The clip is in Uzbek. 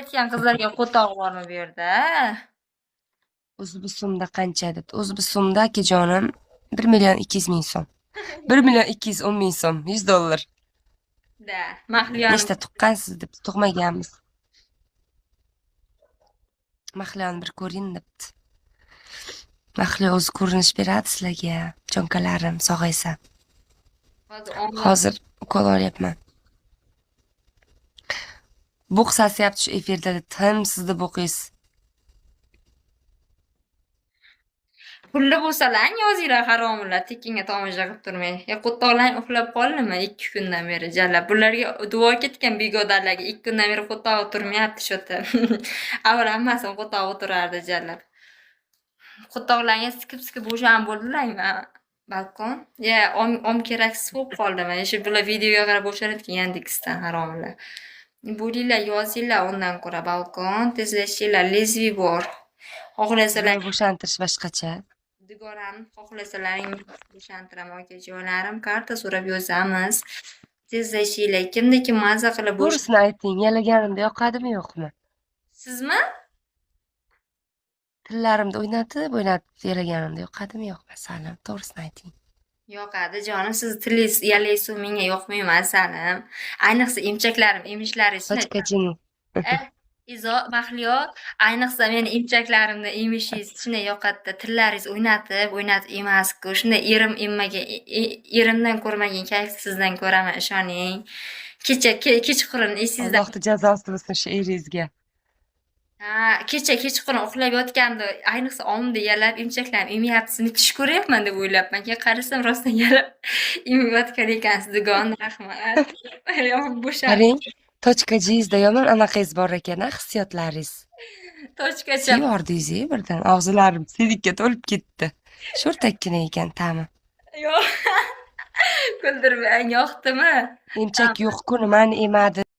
Ketgan qizlarga qo'toq bormi bu yerda? O'zi so'mda qancha debdi. O'zi so'mda, akajonim, 1 million 200 ming so'm. 1 million 210 ming so'm, 100 dollar. Da, Mahliyoni. Nechta tuqqansiz debdi. Tug'maganmiz. Mahliyoni bir ko'ring debdi. Mahliyo o'zi ko'rinish beradi sizlarga, jonkalarim, sog'aysa. Hozir. Hozir ukol olyapman. Bo'q sasiyapti shu efirda, tim sizni bo'qingiz. Pulli bo'lsalar yozinglar, haromlar, tekinga tomosha qilib turmang. Ya qo'toqlaring uxlab qoldimi 2 kundan beri jalab. Bularga duo ketgan begodalarga 2 kundan beri qo'tog'i turmayapti shu yerda. Avval hammasini qo'tog'i turardi jalab. Qo'toqlaringiz sikib-sikib bo'shanib bo'ldilarmi? Balkon? Ya om keraksiz bo'lib qoldimi? Shu bular videoga qarab bo'shanayotgan Yandexdan haromlar. Bo'linglar, yozinglar undan ko'ra balkon, tezlashinglar, lezvi bor. Xohlasalar Bo'shantirish boshqacha. Dugonamni xohlasalaring bo'shantiraman, akajonlarim, karta so'rab yozamiz. Tezlashinglar. Kimda kim maza qilib bo'sh To'g'risini ayting, yalaganimda yoqadimi, yo'qmi? Sizmi? Tillarimni o'ynatib, o'ynatib yalaganimda yoqadimi, yo'qmi, asalim? To'g'risini ayting. Yoqadi, jonim. Siz tilingiz yalaysiz, menga yoqmayman, asalim. Ayniqsa emchaklarim emishlaringiz shunday. Ochkachini. Eh, Izo, Mahliyo, ayniqsa meni emchaklarimni emishingiz shunday yoqadi-da, tillaringiz o'ynatib, o'ynatib emasku. Shunday erim emmagan, erimdan ko'rmagan kayf sizdan ko'raman, ishoning. Kecha kechqurun esingizda Allohning jazosi bo'lsin shu eringizga. Ha, kecha kechqurun uxlab yotganimda, ayniqsa omni yalab emchaklarim emyapsizmi, tush ko'ryapman deb o'ylabman. Keyin qarasam, rostdan yalab emayotgan ekansiz, dugon, rahmat. Bo'shab. Qarang, tochkachingizda yomon anaqangiz bor ekan, a, hissiyotlaringiz. Tochkacha. Suyvordingiz birdan. Og'zilarim siydik to'lib ketdi. Sho'rtakkina ekan ta'mi. Yo'q. Kuldirmang, yoqdimi? Emchak yo'q-ku, nimani emadi?